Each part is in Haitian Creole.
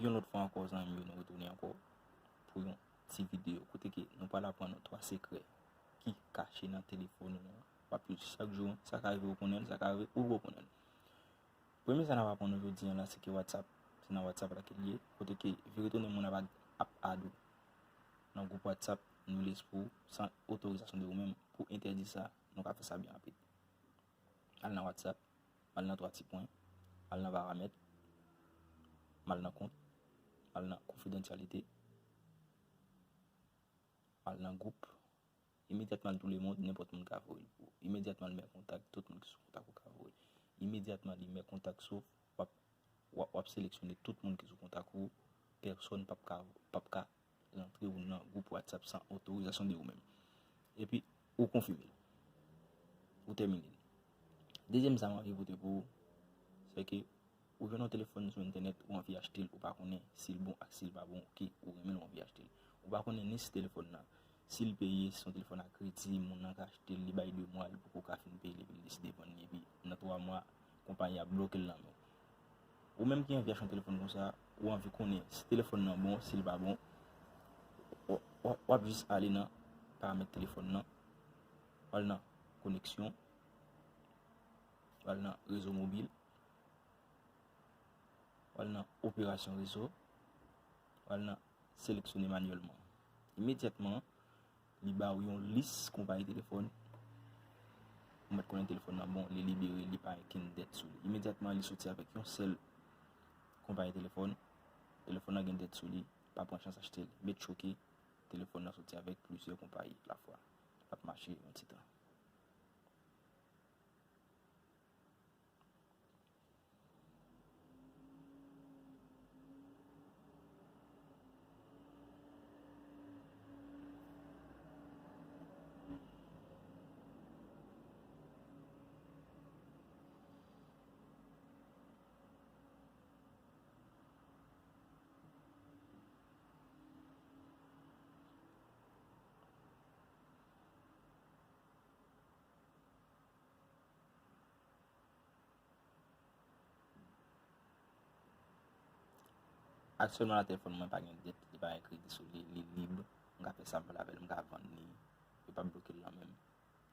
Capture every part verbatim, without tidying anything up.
Yon lòt fwa ankò, zanmi m yo, nou retounen ankò pou yon ti videyo kote ke nou pral aprann nou twa sekrè ki kache nan telefòn ou an. W ap jis chak jou, sa ka rive ou konnen l, sa ka rive ou poko konnen l. Premye sa n ap aprann nou jodi a la, se ke WhatsApp, se nan WhatsApp la ke l ye, kote ke vire tounen moun ap, ap add ou nan gwoup WhatsApp, nou lese pou san otorizasyon de ou menm, pou entèdi sa, nou ka fè sa byen rapid. Al nan WhatsApp, al nan twa ti pwen, al nan paramèt, m al nan kont, m al nan konfidansyalite, m al nan gwoup. Imedyatman l tou le mond, nenpòt moun ka voye l pou ou. Imedyatman l mè kontak, tout moun ki sou kontak ou ka voye. Imedyatman li mè kontak, sof w ap, w ap, w ap seleksyone tout moun ki sou kontak ou. Pèsòn p ap ka, p ap ka rantre ou nan gwoup WhatsApp san otorizasyon de ou menm. Epi, ou konfime l. Ou tèmine l. Dezyèm sa m anvi pote pou ou, se ke ou jwenn yon telefòn sou entènèt, ou anvi achte l, ou pa konnen si l bon ak si l pa bon, oke, ou renmen l, ou anvi achte l. Ou pa konnen ni si telefòn nan, si l peye, si se yon telefòn a kredi, moun nan ka achte l, li bay de mwa, li poko ka fin peye l, epi li deside vann li, epi nan twa mwa, konpayi a bloke l nan men w. Ou menm ki anvi achte yon telefòn konsa, ou anvi konnen si telefòn nan bon, si l pa bon, w, w, w ap jis ale nan paramèt telefòn nan, w al nan koneksyon, w al nan rezo mobil, w al nan operasyon rezo, w al nan seleksyone manyèlman. Imedyatman, li ba ou yon lis konpayi telefòn. Ou mèt konnen telefòn nan bon, li libere, li pa gen kenn dèt sou li. Imedyatman, li soti avèk yon sèl konpayi telefòn. Telefòn nan gen dèt sou li, pa pran chans achte l. Make sure ke telefòn nan soti avèk plizyè konpayi lafwa. L ap mache yon ti tan. Aktyèlman la, telefòn mwen pa gen dèt, li pa gen kredi sou li, li lib. M ka fè sa m vle avè l, m ka vann li, yo p ap bloke l nan men m.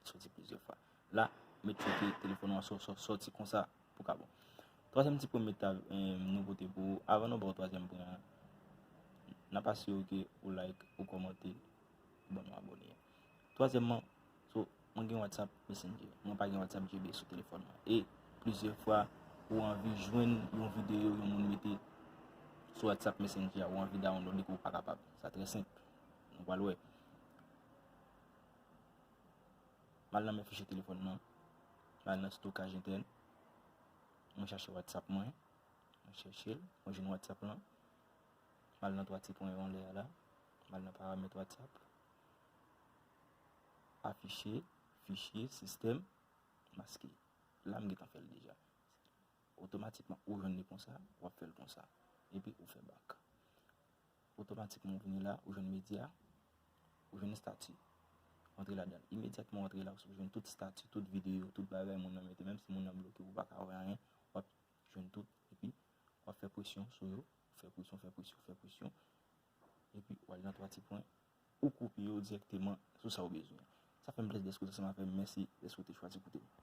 Soti plizyè fwa. La, make sure ke telefòn nan sò-, sò-, sòti konsa pou ka bon. Twazyèm ti pwen m ta, eh, nou pote pou ou, avan nou ba w twazyèm pwen an, n ap asire w ke ou like, ou kòmante, ban nou abòne. Twazyèmman, so, mwen gen WhatsApp Messenger. Mwen pa gen WhatsApp G B sou telefòn mwen. E plizyè fwa, ou anvi jwenn yon videyo yon moun mete sou WhatsApp Messenger, ou anvi download li, ou pa kapab. Sa trè senp. Nou pral wè. M al nan men fichye telefòn nan. M al nan stokaj entèn. Mwen chache WhatsApp mwen. Mwen chèche l. Mwen jwenn WhatsApp lan. M al nan twa ti pwen yo anlè a la. M al nan paramèt WhatsApp. Afiche, fichye, sistèm, maske. La, m gentan fè l deja. Otomatikman, ou jwenn li konsa, w ap fè l konsa. Epi, ou fè bak. Otomatikman, ou vini la, ou jwenn medya, ou jwenn estati. Ou antre ladan l. Imedyatman, ou antre la, ou jwenn tout estati, tout videyo, tout bagay moun nan mete, menm si moun nan bloke, ou pa ka wè anyen, w ap jwenn tout. Epi, w ap fè presyon sou yo, fè presyon, fè presyon, fè presyon. Epi, w al nan twa ti pwen, ou kopi yo dirèkteman sou sa ou bezwen. Sa fè m plezi dèske w te ansanm avè m. Mèsi dèske w te chwazi koute m.